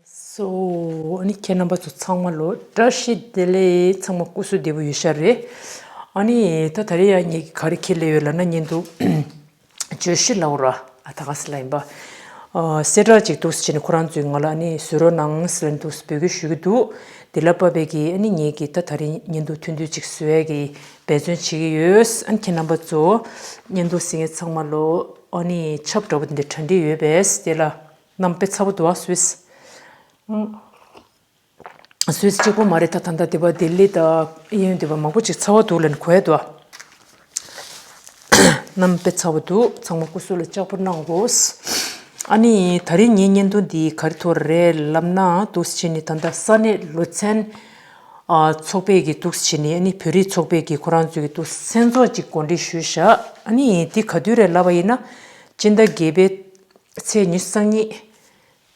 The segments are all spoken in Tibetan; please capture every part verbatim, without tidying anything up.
སོ། ཨ་ནི་ཁྱེད་རྣམ་པ་ཚོ་ཚང་མ་ལོ་བཀྲ་ཤིས་བདེ་ལེགས། ཚང་མ་སྐུ་གཟུགས་བདེ་པོ་ཡོད་ཤག་རེད། ཨ་ནི་ད་ད་རེས་ཡང་ངས་ག་རེ་ཁྱེར་སླེབས་ཡོད་ལབ་ན། བརྙན་ཐུང་བརྗོད་གཞི་ལབ་དགོས་རེད་པ། ཨ་ད་ག་ཟེར་ལབ་ཡིན་པ། ཨ་གསལ་བསྒྲགས་ཅིག་འདུག་སེ་བྱས་ནས་ཁོ་རང་ཚོས་ང་ལ་ཨ་ནི་བཟོ་རོགས་གནང་ཟེར་ནས་འདུག་སེ་འབོད་སྐུལ་ཞུ་གི་འདུག་དེ་ལ་བབས་པའི་གི་ཨ་ནི་ངས་གི་ད་ད་རེས་བརྙན་ཐུང་ཐུང་ཐུང་ཅིག་བཟོ་ཡས་གི་འབད་བརྩོན་བྱེད་ཀྱི་ཡོད། ཨ་ནི་ཁྱེད་རྣམ་པ་ཚོ་བརྙན་ཐུང་གཟིགས་མཁན་ཚང་མ་ལོ་ཨ་ནི་ཆབ་འདྲ་པོ་དེ་འདྲ་གྲ་སྒྲིག་ཡོད་པས། དེ་ལ་གནམ་དཔེ་ཚ་པོ་འདུག་ཨ་སུད་སི། ཨང་། སུད་སི་གཅིག་པོ་མ་རེད། ད་ད་ལྟ་དེ་པ་ལྡི་ལི་དང་གཡས་གཡོན་དེ་པ་མང་པོ་ཅིག་ཚ་པོ་འདུག་ལབ་ནས་གོ་ཡ་འདུག་ཨ། གནམ་དཔེ་ཚ་པོ་འདུག་ཚང་མ་སྐུ་གཟུགས་ལ་ལྕགས་པོ་གནང་དགོས། ཨ་ནི་ད་རེས་ངའི་བརྙན་ཐུང་འདི་ག་རེ་ཐོག་རེད་ལབ་ན། འདུག་སེ་བྱས་ནས་ད་ལྟ་ས་གནས་ལོ་ཚན་ཨ་ཚོགས་པས་ཀྱི་འདུག་སེ་བྱས་ནས། ཨ་ནི་བོད་རིགས་ཚོགས་པས་ཀྱི་ཁོ་རང་ཚོའི་གི་འདུག་མཚན་ཚོགས་ཅིག་གོ་སྒྲིག་ཞུས་བཞག་ཨ་ནི་འདི་ག་དུས་རེད་ལབ་པ་ཡིན་ན། སྤྱི་ཟླ་བརྒྱད་པའི་ཚེས་ཉི་ཤུ་རྩ་གཉིས།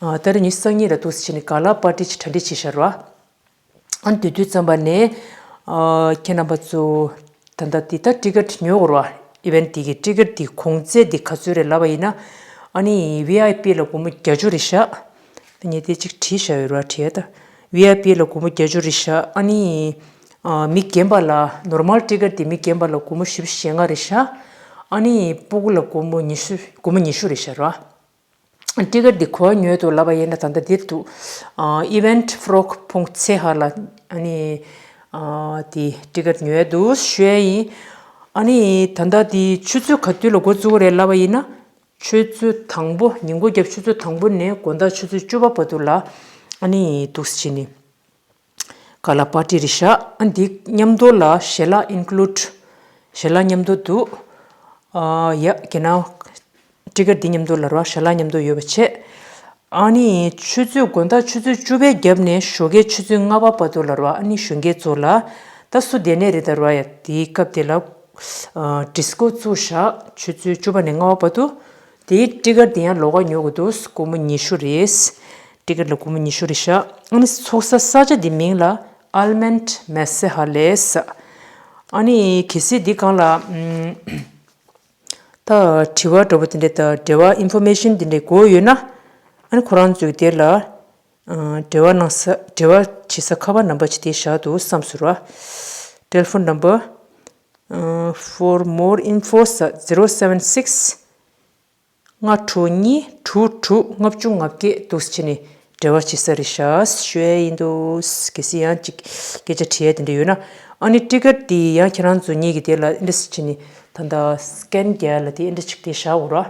ཨ་ད་རེས་ཉི་ཤུ་རྩ་གཉིས་ལ་འདུག་སེ་བྱས་ནས་ག་ལ་པར་ཊི་ཅིག་གྲ་སྒྲིག་བྱས་བཞག་རེད་པ། ཨ་ནི་དེ་དུས་ཙམ་པ་ནས་ཨ་ཁྱེད་རྣམ་པ་ཚོ་ད་ལྟ་འདི་ད་ཊི་ཀེ་ཊི་ཉོ་དགོས་རེད་པ། ཨི་ཝེན་ཊི་འདི་གི་ཊི་ཀེ་ཊི་འདི་གོང་ཚད་འདི་ག་ཚོད་རེད་ལབ་པ་ཡིན་ན། ཨ་ནི་ཝི་ཨའི་པི་ལ་སྒོར་མོ་བརྒྱད་ཅུ་རེད་ཤག་ངས་དེ་གཅིག་བྲིས་བཞག་ཡོད་རེད་པ། བྲིས་ཡ་ད། ཝི་ཨའི་པི་ལ་སྒོར་མོ་བརྒྱད་ཅུ་རེད་ཤག་ཨ་ནི་ཨ་མི་རྒན་པ་ལ། ནོར་མལ་ཊི་ཀེ་ཊི་འདི་མི་རྒན་པ་ལ་སྒོར་མོ་བཞི་བཅུ་ཞེ་ལྔ་རེད་ཤག་ཨ་ནི་སྤུ་གུ་ལ་སྒོར་མོ་ཉི་ཤུ། སྒོར་མོ་ཉི་ཤུ་རེད་ཤག་རེད་པ། ཊི་ཀེ་ཊི་འདི་ག་པར་ཉོས་འདུག་ལབ་པ་ཡིན་ན། ད་ལྟ་འདིར་འདུག་ཨ་ཨི་ཝེན་ཊི་ཕོ་རོག་ཕོང་ཚེ་ཧ་ལ་ཨ་ནི་ཨ་དེ་ཊི་ཀེ་ཊི་ཉོས་འདུག་ཞུ་ཡ་ཡིན། ཨ་ནི་ད་ལྟ་འདི་ཆུ་ཚོད་ག་དུས་ལ་འགོ་བཙུགས་པ་རེད་ལབ་པ་ཡིན་ན། ཆུ་ཚོད་དང་པོ། ཉིན་གུང་རྒྱབ་ཆུ་ཚོད་དང་པོ་ནས་དགོང་དག་ཆུ་ཚོད་བཅུ་པ་བར་དུ་ལ་ཨ་ནི་འདུག་སེ་བྱས་ནས་ག་ལ་པར་ཊི་རེད་ཤག་ཨ་འདི་མཉམ་དུ་ལ་ཞལ་ལག་ཨིན་ཀུ་ལུཌ། ཞལ་ལག་མཉམ་དུ་འདུག་ཨ་ཡ་གི་ན་ཊི་ཀེ་ཊི་འདི་མཉམ་དུ་ལ་རེད་པ། ཞལ་ལག་མཉམ་དུ་ཡོད་པ་བྱས། ཨ་ནི་ཆུ་ཚོད་དགོང་དག་ཆུ་ཚོད་བཅུ་པའི་རྒྱབ་ནས་ཞོགས་ཀའི་ཆུ་ཚོད་ལྔ་པ་བར་དུ་ལ་རེད་པ། ཨ་ནི་གཞོན་སྐྱེས་ཚོ་ལ་ད་སུ་བསྡད་ནའི་རེད་ད་རེད་པ། ཡ་དེའི་སྐབས་དེ་ལ་ཨ་ཌི་སི་ཀོ་བཙུགས་བཞག་ཆུ་ཚོད་བཅུ་པ་ནས་ལྔ་པ་བར་དུ། དེའི་ཊི་ཀེ་ཊི་དེ་ཡང་ལོགས་ཀ་ཉོ་དགོས་འདུག་སྒོར་མོ་ཉི་ཤུ་རེད། ཊི་ཀེ་ཊི་ལ་སྒོར་མོ་ཉི་ཤུ་རེད་ཤག་ཨ་ནི་ཚོགས་ས་ས་ཆ་དེ་མིང་ལ་ཨལ་མན་ཌི་མེ་སེ་ཧ་ལས། ཨ་ནི་གལ་སྲིད་འདི་སྒང་ལ་ཨམ་ད་དྲི་བ་འདྲ་པོ་དེ་འདྲ་དང་འབྲེལ་བ་ཨིན་ཕོར་མེ་ཤན་དེ་འདྲ་དགོས་ཡོད་ན། ཨ་ནི་ཁོ་རང་ཚོས་དེ་ལ་ཨ་འབྲེལ་བ་གནང་ས། འབྲེལ་བ་བྱེད་ས་ཁ་པར་ནམ་བར་ཅིག་དེ་བཞག་འདུག་བསམ་སོང་ར། ཊེ་ལི་ཕོན་ནམ་བར་ཨ་for more info ཟེར། ཛི་རོ་སེ་ཝེན་སིག་ལྔ་དྲུག་གཉིས་དྲུག་དྲུག་ལྔ་བཅུ་ང་བརྒྱད་འདུག་སེ་བྱས་ནས་འབྲེལ་བ་བྱེད་ས་རེད་ཤག་ཞུ་ཡ་ཡིན་འདུག་གལ་སྲིད་ཡང་ཅིག་སྐད་ཆ་དྲི་ཡ་དེ་འདྲ་ཡོད་ན། ཨ་ནི་ཊི་ཀེ་ཊི་དེ་ཡང་ཁྱེད་རང་ཚོ་ཉིད་ཀྱིས་དེ་ལ་ཨེ་འདྲ་ཞིག་བྱས་ནས་ད་ལྟ་སི་ཀེན་རྒྱག་ཡ་ལ་དེ་ཨེ་འདྲ་ཞིག་དེ་བཞག་འོ་ར།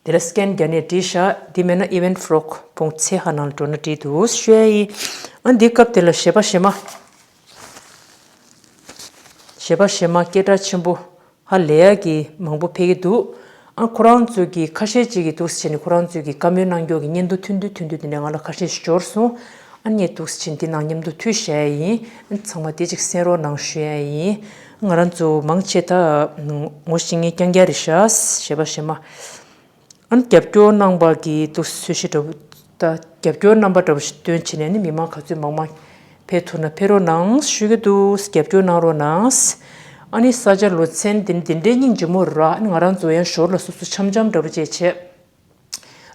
དེ་ལ་སི་ཀེན་རྒྱག་ནས་བྲིས་བཞག་དེ་མེད་ན་ཨི་ཝེན་ཊི་ཕོ་རོག་ཕོང་ཚེ་ཧ་ནང་ལ་འགྲོ་ན་འགྲིག་འདུག་ཞུ་ཡ་ཡིན། ཨ་འདི་སྐབས་དེ་ལ་གཞས་པ་གཞས་མ། གཞས་པ་གཞས་མ་སྐད་གྲགས་ཆེན་པོ་ཧ་ལས་ཡ་གི་མང་པོ་ཕེབས་ཀྱི་འདུག་ཨ་ཁོ་རང་ཚོས་ཀྱི་ཁ་ཤས་ཅིག་གིས་འདུག་སེ་བྱས་ནས་ཁོ་རང་ཚོས་ཀྱི་བཀའ་མོལ་གནང་ཀྱོག་གི་བརྙན་ཐུང་ཐུང་ཐུང་ཐུང་ཐུང་དེ་འདྲ་ང་ལ་ཁ་ཤས་ཤིག་འབྱོར་སོང་། ཨ་ནི་ངས་འདུག་སེ་བྱས་ནས་དེ་ནང་མཉམ་དུ་མཐུད་བཞག་ཡ་ཡིན། ཨ་ཚང་མ་དེ་ཅིག་གསན་རོགས་གནང་ཞུ་ཡ་ཡིན། ང་རང་ཚོ་མང་ཆེ་ད་ངོ་ཤེས་མཁན་རྐྱང་རྐྱང་རེད་ཤག་གཞས་པ་གཞས་མ། ཨ་ནི་རྒྱབ་སྐྱོར་གནང་པ་གི་འདུག་སེ་ཚོད་གཞི་འདྲ་པོ། ད་རྒྱབ་སྐྱོར་རྣམ་པ་འདྲ་པོ་ཞིག་སྟོན་བྱས་ནས་ནི་མི་མང་ག་ཚོད་མང་མང་ཕེབས་ཐུབ་ན་ཕེབས་རོགས་གནང་ཞུ་གི་འདུག་རྒྱབ་སྐྱོར་གནང་རོགས་གནང་། ཨ་ནི་ས་ཆ་ལོ་ཚན་འདི་འདི་འདྲའི་སྙིང་རྗེ་མོ་ར། ཨ་ནི་ང་རང་ཚོ་ཡང་ཞོར་ལ་སོ་སོ་འཆམ་འཆམ་འདྲ་པོ་བྱས་བྱས།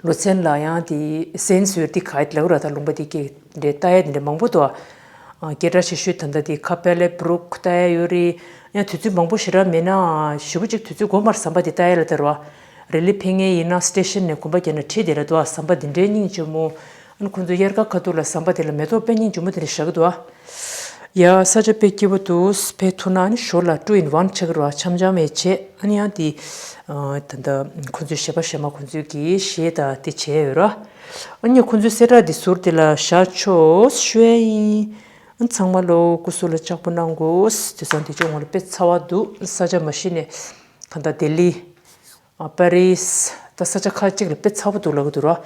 ལོ་ཚན་ལ་ཡང་དེ་སེན་སི་ཝེར་དི་གྷའིཌ་ལབ་ར། ད་ལུང་པ་དེ་སྐད་འདྲའི་ལྟ་ཡ་དེ་འདྲ་མང་པོ་འདུག་ཨ་སྐད་གྲགས་ཆེ་ཤོས་ད་ལྟ་དེ་ཁ་པེ་ལེ་བྷུ་རུག་ལྟ་ཡ་ཡོད་རེད། ཡང་དུས་ཚོད་མང་པོ་ཞེ་དྲག་མེད་ན་ཞེ་པོ་ཅིག་དུས་ཚོད་དགོས་མ་རེད། ཟམ་པ་དེ་ལྟ་ཡ་ལ་དེ་ར་བ། རི་ལི་ཕེབས་མཁན་ཡིན་ན་སི་ཊེ་ཤན་ནས་གོམ་པ་རྒྱག་ན་འགྲིག་དེ་ར་འདུག་ཨ་ཟམ་པ་འདི་འདྲའི་སྙིང་རྗེ་མོ། ཨ་ནི་ཁོང་ཚོ་དབྱར་ཁ་ཁ་ཐུག་ལ་ཟམ་པ་དེ་ལ་མེ་ཏོག་དཔེ་སྙིང་རྗེ་མོ་དེ་འདྲ་བཞག་གི་འདུག་ཨ། ཡ་ས་ཆ་དཔེ་སྐྱིད་པོ་འདུག་ཕེབས་ཐུབ་ན་ཨ་ནི་ཞོར་ལ་ཊུ་ཨིན་ཝན་ཆགས་ཀྱི་ར་བ། འཆམ་འཆམ་ཡས་བྱས། ཨ་ནི་ཡང་དེ་ཨ་ད་ལྟ་ཁོང་ཚོའི་གཞས་པ་གཞས་མ་ཁོང་ཚོའི་གི་གཞས་དང་དེ་བྱས་ཡོད་ར། ཨ་ནི་ཁོང་ཚོའི་གསལ་བསྒྲགས་དེ་ཟུར་དེ་ལ་བཞག་ཆོག་ཞུ་ཡ་ཡིན། ཨ་ཚང་མ་ལོ་སྐུ་གཟུགས་ལ་ལྕགས་པོ་གནང་དགོས། དེང་སང་དེ་ཅུང་ངོ་ལ་དཔེ་ཚ་བ་འདུག་ས་ཆ་མ་གཞི་ནས་ད་ལྟ་ལྡི་ལི། ཨ་པ་རིས། ད་ས་ཆ་ཁག་ཅིག་ལ་དཔེ་ཚ་པོ་འདུག་ལབ་ཀྱི་འདུག་ར།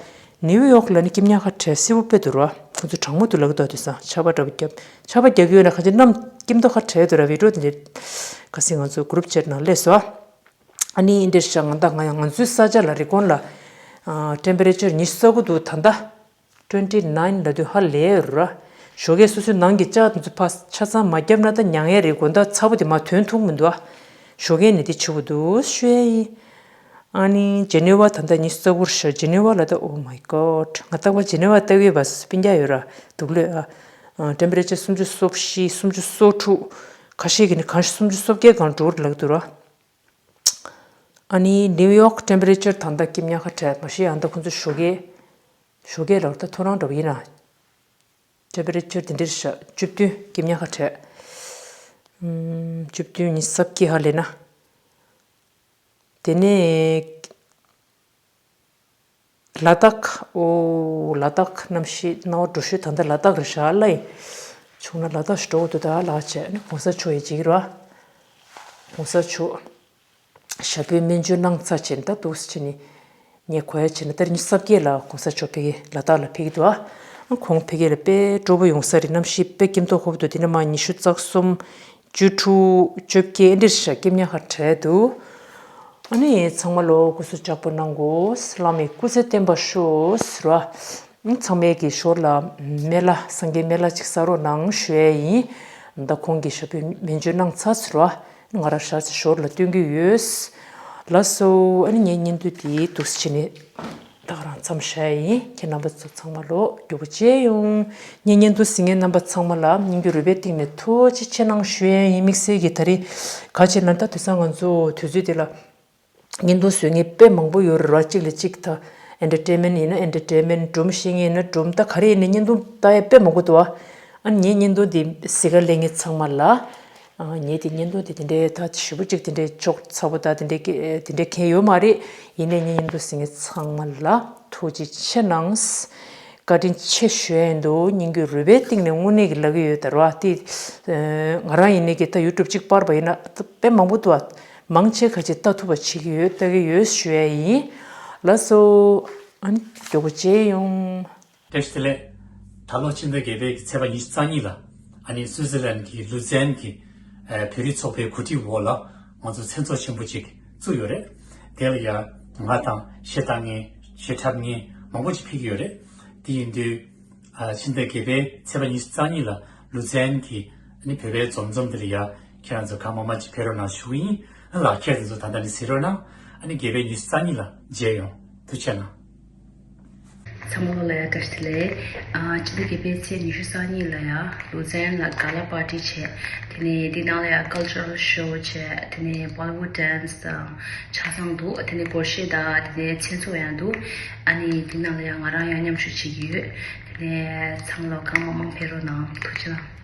ནིའུ་ཡོག་ལ་ནི་སྐྱིབས་ཉག་ཁ་བྲལ་སིལ་བུ་དཔེ་འདུག་ར། ཁོང་ཚོ་གྲང་མོ་འདུག་ལབ་ཀྱི་འདུག་དེང་སང་ཆར་པ་འདྲ་པོ་བརྒྱབ། ཆར་པ་རྒྱག་གི་ཡོད་ན་ཁ་ཅིག་གནམ་སྐྱིད་མདོག་ཁ་བྲལ་འདུག་ར། བི་ཌི་ཡོ་དེ་འདྲ་ཁ་སང་ང་ཚོ་གུ་རུབ་ཆེ་ཊི་ནང་སླེབས་སོང་ཨ། ཨ་ནི་འདིར་ཤག་ང་ད་ང་ཡང་ང་ཚོའི་ས་ཆ་ལ་རི་ཀོན་ལ་ཨ་ཊེམ་པེ་རེ་ཅར་ཉི་ཤུ་རྩ་དགུ་འདུག་ད་ལྟ་ཊུ་ཝེན་ཊི་ནའིན་ལབ་དུས་ཧ་ལས་ར། ཞོགས་ཀས་སོ་སོའི་ནང་གི་ལྕགས་དེ་ཚོ་ཕར་ཆ་ཚང་མ་བརྒྱབ་ན་ད་མྱང་ཡས་རེད། དགོང་དག་ཚ་པོ་དེ་མར་ཐོན་ཐུབ་མི་འདུག་ཨ། ཞོགས་ཀས་ནས་དེ་བྱེད་དགོས་འདུག་ཞུ་ཡས་ཡིན། ཨ་ནི་ཇེ་ནི་ཝ་ད་ལྟ་ཉི་ཤུ་རྩ་དགུ་རེད་ཤག་ཇེ་ནི་ཝ་ལ་ད། Oh my God, ང་རྟག་པར་ཇེ་ནི་ཝ་ལྟ་གི་ཡོད་པ། སྤུན་ཀྱག་ཡོད་ར་འདུག་ལོས་ཨ། ཨ། ཊེམ་པེ་རེ་ཅར་སུམ་ཅུ་སོ་བཞི། སུམ་ཅུ་སོ་དྲུག་ཁ་ཤས་ཀྱིས་ནི་གང་ཞིག་སུམ་ཅུ་སོ་བརྒྱད་སྒང་འགྲོ་གི་རེད་ལབ་འདུག་ར། ཨ་ནི་ནིའུ་ཡོག་ཊེམ་པེ་རེ་ཅར་ད་ལྟ་སྐྱིད་ཉག་ཁ་བྲལ། མ་གཞི་ཨ་ད་ཁོང་ཚོ་ཞོགས་ཀས། ཞོགས་ཀས་ལ་ད་ཐོ་རངས་འདྲ་པོ་ཡིན་ན། ཊེམ་པེ་རེ་ཅར་དེ་འདྲ་རེད་ཤག་བཅུ་བདུན། སྐྱིད་ཉག་ཁ་བྲལ། ཨམ། བཅུ་བདུན་ཉི་ཤུ་རྩ་བརྒྱད་ཧ་ལས་ན། དེ་ནས་ལ་དྭགས། ཨོ། ལ་དྭགས་གནམ་གཤིས་སྣང་བ་འགྲོ་ཤོས་ད་ལྟ་ལ་དྭགས་རེད་ཤག་ལ་ཡིན། བྱུང་ན་ལ་དྭགས་ཤིག་འགྲོ་དགོས་འདུག་ད་ལགས་བྱས་ནས་གོང་ས་མཆོག་ཡི་འཇིགས་རོ། གོང་ས་མཆོག་ཞབས་པད་སྨན་བཅོས་གནང་ཚར་བྱས་ནས་ད་འདུག་སེ་བྱས་ནས་ངས་གོ་ཡ་བྱས་ན། ད་རེས་ཉི་ཤུ་རྩ་བརྒྱད་ལ་གོང་ས་མཆོག་ཕ་གི་ལ་དྭགས་ལ་ཕེབས་ཀྱི་འདུག་ཨ། ཁོང་ཕ་གི་ལ་དཔེ་སྤྲོ་པོ་ཡོང་ས་རེད། གནམ་གཤིས་དཔེ་སྐྱིད་མདོག་ཁ་པོ་འདུག་དེ་ནས་མར་ཉི་ཤུ་རྩ་གསུམ། བཅུ་དྲུག་བཅོ་བརྒྱད་འདི་རེད་ཤག་སྐྱིད་ཉག་ཁ་བྲལ་འདུག་ཨ་ནི་ཚང་མ་ལོ་སྐུ་གཟུགས་ལྕགས་པོ་གནང་དགོས། བླ་མའི་སྐུ་ཚེ་བརྟན་པར་ཤོག་ཟེར་བ། ཚང་མས་ཀྱི་ཞོར་ལ་མཎྜལ། སངས་རྒྱས་མཎྜལ་ཅིག་གསག་རོགས་གནང་ཞུ་ཡས་ཡིན། ད་ཁོང་གི་ཞབས་པད་སྨན་བཅོས་གནང་ཚར་ཟེར་བ། ང་རང་ཞག་ཅིག་ཞོར་ལ་སྟོན་གྱི་ཡོད། ལགས་སོ། ཨ་ནི་ངའི་བརྙན་ཐུང་འདི་འདུག་སེ་བྱས་ནས་ད་ག་རང་མཚམས་བཞག་ཡིན། ཁྱེད་རྣམ་པ་ཚོ་ཚང་མ་ལོ་མགྱོགས་པོ་མཇལ་ཡོང་། ངའི་བརྙན་ཐུང་གཟིགས་མཁན་རྣམ་པ་ཚང་མ་ལ་སྙིང་རུས་པའི་གཏིང་ནས་ཐུགས་རྗེ་ཆེ་གནང་ཞུ་ཡས་ཡིན། དམིགས་བསལ་གྱིས་ད་རེས་ག་རེ་ལབ་ན། ད་དེང་སང་ང་ཚོ་དུས་ཚོད་འདི་ལ་བརྙན་ཐུང་བཟོ་མཁན་དཔེ་མང་པོ་ཡོད་རེད་བ། གཅིག་ལ་གཅིག་ད་ཨེན་ཊར་ཊེན་མེན་ཊི་ཡིན་ན་ཨེན་ཊར་ཊེན་མེན་ཊི། སྒྲུང་བཤད་མཁན་ཡིན་ན་སྒྲུང་། ད་ག་རེ་ཡིན་ན་བརྙན་ཐུང་ལྟ་ཡས་དཔེ་མང་པོ་འདུག་བ། ཨ་ནི་ངའི་བརྙན་ཐུང་འདི་གཟིགས་ག་སླེབས་མཁན་ཚང་མ་ལ། ཨ། ངས་དེ་བརྙན་ཐུང་དེ་དེ་འདྲའི་ད་ཞེ་པོ་ཅིག་དེ་འདྲའི་ལྕོགས་ཚ་པོ་ད་དེ་འདྲའི་སྐད་དེ་འདྲའི་མཁན་ཡོད་མ་རེད། ཡིན་ནའི་ངའི་བརྙན་ཐུང་གཟིགས་མཁན་ཚང་མ་ལ་ཐུགས་རྗེ་ཆེ་གནང་། བཀའ་དྲིན་ཆེ་ཞུ་ཡ་ཡིན་འདུག་སྙིང་གི་རུས་པའི་གཏིང་ནས་དངོས་གནས་ཀྱི་ལབ་ཀྱི་ཡོད། ད་རེད་བ། དེ་ང་རང་ཡིན་ནའི་གི་ད་ཡུ་ཊུབ་ཅིག་སྤར་བ་ཡིན་ན་ད་དཔེ་མང་པོ་འདུག་བ། མང་ཆེ་ཁ་ཅིག་ལྟ་ཐུབ་པ་བྱེད་ཀྱི་ཡོད། ལྟ་གི་ཡོད་ཞུ་ཡ་ཡིན། ལགས་སོ། ཨ་ནི་མགྱོགས་པོ་མཇལ་ཡོང་། བཀྲ་ཤིས་བདེ་ལེགས། ད་ལོ་ཕྱི་ཟླ་བརྒྱད་པའི་ཚེས་པ་ཉི་ཤུ་རྩ་གཉིས་ལ་ཨ་ནི་སུའུ་ཙེར་ལན་གྱི་ལུ་ཙན་གྱི་ཨ་བོད་རིགས་ཚོགས་པའི་གོ་སྒྲིག་འོག་ལ་ང་ཚོ་མཚན་ཚོགས་ཆེན་པོ་ཅིག་བཙུགས་ཡོད་རེད། དེ་ལ་ཡ་ང་དང་གཞས་བཏང་མཁན་གཞས་འཁྲབ་མཁན་མང་པོ་ཅིག་ཕེབས་ཀྱི་ཡོད་རེད། དེ་ཡིན་དུས་ཨ་ཕྱི་ཟླ་བརྒྱད་པའི་ཚེས་པ་ཉི་ཤུ་རྩ་གཉིས་ལ་ལུ་ཙན་གྱི་ཨ་ནི་བོད་པའི་འཛོམས་འཛོམས་དེ་ལ་ཡ་ཁྱེད་རང་ཚོ་གང་མང་མང་ཅིག་ཕེབས་རོགས་གནང་ཞུ་གི་ཡིན། ལགས། ཁྱེད་རང་ཚོ་ད་ལྟ་ནས་གཟིགས་རོགས་གནང་། ཨ་ནི་བརྒྱད་པའི་ཉི་ཤུ་རྩ་གཉིས་ལ་མཇལ་ཡོང་། ཐུགས་རྗེ་གནང་། ཚང་མ་ལོ་ལ་ཡ་བཀྲ་ཤིས་བདེ་ལེགས། ཨ་ཕྱི་ཟླ་བརྒྱད་པའི་ཚེས་ཉི་ཤུ་རྩ་གཉིས་ལ་ཡ་ལུ་ཙན་ལ་ག་ལ་པར་ཊི་བྱས། དེ་ནས་འདི་ནང་ལ་ཡ་ཀལ་ཅར་ཤོ་བྱས། དེ་ནས་བོ་ལི་ཝུཌ་ཌན་སི་དང་ཆ་ཚང་འདུག་དེ་ནས་སྒོར་གཞས་དང་དེ་ནས་མཚན་ཚོགས་ཡང་འདུག་ཨ་ནི་འདི་ནང་ལ་ཡ་ང་རང་ཡང་མཉམ་ཞུགས་བྱེད་ཀྱི་ཡོད། དེ་ནས་ཚང་མ་ལོ་གང་མང་མང་ཕེབས་རོགས་གནང་། ཐུགས་རྗེ་གནང་།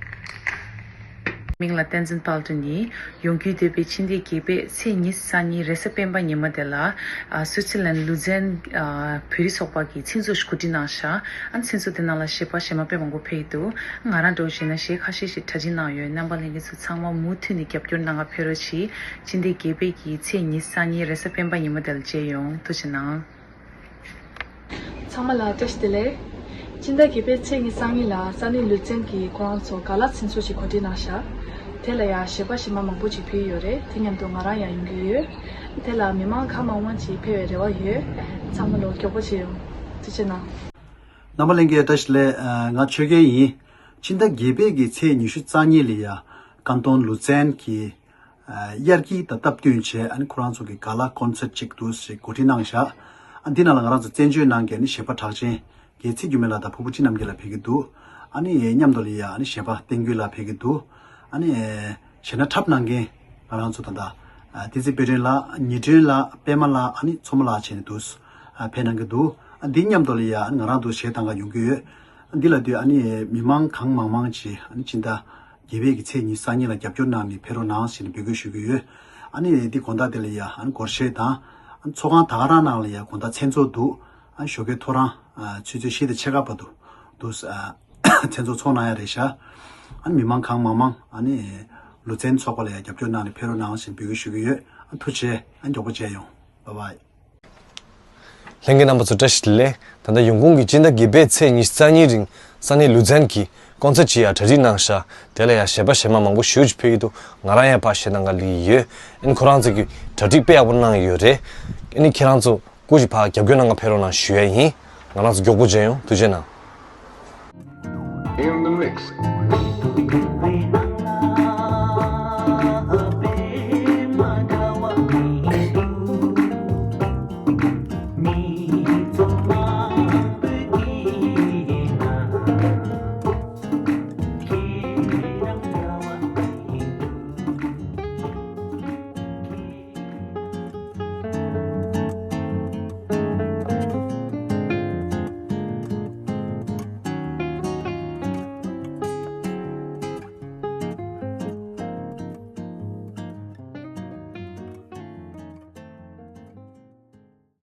མིང་ལ་བསྟན་འཛིན་དཔལ་སྒྲོན་ཡིན། ཡོང་རྒྱུ་འདོད་པའི་ཕྱི་ཟླའི་བརྒྱད་པའི་ཚེས་ཉི་ཤུ་རྩ་གཉིས་རེས་གཟའ་སྤེན་པ་ཉི་མ་དེ་ལ་ཨ་སུའུ་ཙེར་ལན་ལུ་ཙན་ཨ་བོད་རིགས་ཚོགས་པ་གིས་མཚན་ཚོགས་ཤིག་གོ་སྒྲིག་གནང་ཤག་ཨ་མཚན་ཚོགས་དེ་ནང་ལ་གཞས་པ་གཞས་མ་དཔེ་མང་པོ་ཕེབས་ཀྱི་འདུག་ང་རང་འདྲ་བོ་བྱས་ན་གཞས་ཁ་ཤས་ཤིག་གྲ་སྒྲིག་གནང་ཡོད། རྣམ་པ་ལྷན་རྒྱས་ཚོ་ཚང་མ་མུ་མཐུད་ནས་རྒྱབ་སྐྱོར་གནང་ག་ཕེབས་རོགས་གྱིས། ཕྱི་ཟླའི་བརྒྱད་པའི་གི་ཚེས་ཉི་ཤུ་རྩ་གཉིས་རེས་གཟའ་སྤེན་པ་ཉི་མ་དེ་ལ་མཇལ་ཡོང་། ཐུགས་རྗེ་གནང་། ཚང་མ་ལ་བཀྲ་ཤིས་བདེ་ལེགས། སྤྱི་ཟླ་བརྒྱད་པའི་ཚེས་ཉི་ཤུ་རྩ་གཉིས་ལ་ས་གནས་ལུ་ཙན་གྱིས་ཁོ་རང་ཚོ་ག་ལ་མཚན་ཚོགས་ཤིག་གོ་སྒྲིག་གནང་ཤག་དེ་ལ་ཡང་གཞས་པ་གཞས་མ་མང་པོ་ཅིག་ཕེབས་ཡོད་རེད། དེ་མཉམ་དུ་ང་རང་ཡང་ཡོང་གི་ཡོད། དེ་ལ་མི་མང་གང་མང་མང་ཅིག་ཕེབས་པའི་རེ་བ་ཡོད། ཚང་མ་ལོ་མགྱོགས་པོ་བྱེད་ཡོང་། ཐུགས་རྗེ་གནང་། རྣམ་པ་ལྷན་རྒྱས་བཀྲ་ཤིས་བདེ་ལེགས། ང་ཆོས་རྒྱལ་ཡིན། སྤྱི་ཟླ་བརྒྱད་པའི་གི་ཚེས་ཉི་ཤུ་རྩ་གཉིས་ལ་ཡ་ཀན་ཏོན་ལུ་ཙན་གྱི་ཨ་དབྱར་སྐྱིད་དང་སྟབས་བསྟུན་བྱས། ཨ་ནི་ཁོ་རང་ཚོ་གི་ག་ལ་ཀོན་སར་ཊི་ཅིག་འདུག་ཞེས་གོ་སྒྲིག་གནང་བཞག་ཨ་འདི་ནང་ལ་ང་རང་ཚོ་བཙན་བྱོལ་ནང་གི་ཨ་ནི་གཞས་པ་གྲགས་ཅན་རྒྱལ་སྲས་འགྱུར་མེད་ལགས་དང་ཕུར་བུ་ཅི་རྣམ་རྒྱལ་ལགས་ཕེབས་ཀྱི་འདུག་ཨ་ནི་མཉམ་དུ་ལ་ཡ་ཨ་ནི་གཞས་པ་བསྟན་རྒྱུན་ལགས་ཕེབས་ཀྱི་འདུག་ཨ་ནི་གཞས་སྣ་འཁྲབ་གནང་མཁན་ང་རང་ཚོ་ད་ལྟ་ཨ་བསྟན་འཛིན་དཔལ་སྒྲོན་ལགས། ཉི་སྒྲོན་ལགས། པད་མ་ལགས། ཨ་ནི་མཚོ་མོ་ལགས་བྱས་ནས་འདུག་ཨ་ཕེབས་གནང་གི་འདུག་ཨ་འདི་མཉམ་དུ་ལ་ཡ་ཨ་ནི་ང་རང་ཚོ་གཞས་གཏང་ག་ཡོང་གི་ཡོད། ཨ་འདི་ལ་དུས་ཨ་ནི་མི་མང་གང་མང་མང་ཅིག་ཨ་ནི་སྤྱི་ཟླ་བརྒྱད་པའི་གི་ཚེས་ཉི་ཤུ་རྩ་གཉིས་ལ་རྒྱབ་སྐྱོར་གནང་ནས་ཕེབས་རོགས་གནང་ཞེས་ནས་འབོད་སྐུལ་ཞུ་གི་ཡོད། ཨ་ནི་འདི་དགོང་དག་དེ་ལ་ཡ་ཨ་ནི་སྒོར་གཞས་དང་ཨ་ནི་ཚོགས་ཁང་ད་ག་རང་ནང་ལ་ཡ་དགོང་དག་མཚན་ཚོགས་འདུག་ཨ་ནི་ཞོགས་ཀའི་ཐོ་རངས་ཨ་ཆུ་ཚོད་བཞི་དང་ཕྱེད་ཀ་བར་དུ་འདུག་ཨ་མཚན་ཚོགས་ཚོགས་གནང་ཡ་རེད་ཤག་ཨ་ནི་མི་མང་གང་མང་མང་ཨ་ནི་ལུ་ཙན་ཚོགས་པ་ལ་ཡ་རྒྱབ་སྐྱོར་གནང་ནས་ཕེབས་རོགས་གནང་ཞེས་འབོད་སྐུལ་ཞུ་གི་ཡོད། ཨ་ཐུགས་རྗེ་ཆེ། ཨ་མགྱོགས་པོ་མཇལ་ཡོང་། བཱའི་བཱའི། ལྷན་རྒྱས་རྣམ་པ་ཚོ་བཀྲ་ཤིས་བདེ་ལེགས། ད་ལྟ་ཡོང་ཁུངས་ཀྱི་སྤྱི་ཟླ་བརྒྱད་པའི་ཚེས་ཉི་ཤུ་རྩ་གཉིས་རིང་ས་གནས་ལུ་ཙན་གྱི་ཀོན་སར་ཊི་ཅིག་ཡ་གྲ་སྒྲིག་གནང་ཤག་དེ་ལ་ཡ་གཞས་པ་གཞས་མ་མང་པོ་ཞེ་པོ་ཅིག་ཕེབས་ཀྱི་འདུག་ང་རང་ཡང་ཕར་གཞས་གཏང་ག་སླེབས་ཀྱི་ཡོད། ཨ་ནི་ཁོ་རང་ཚོ་གིས་གྲ་སྒྲིག་དཔེ་ཡག་པོ་གནང་ཡོད་རེད། ཨ་ནི་ཁྱེད་རང་ཚོ་སྐུ་མཁྱེན་ཕར་རྒྱབ་སྐྱོར་གནང་ག་ཕེབས་རོགས་གནང་ཞུ་ཡ་ཡིན། ང་རང་ཚོ་མགྱོགས་པོ་མཇལ་ཡོང་། ཐུགས་རྗེ་གནང་། In the mix.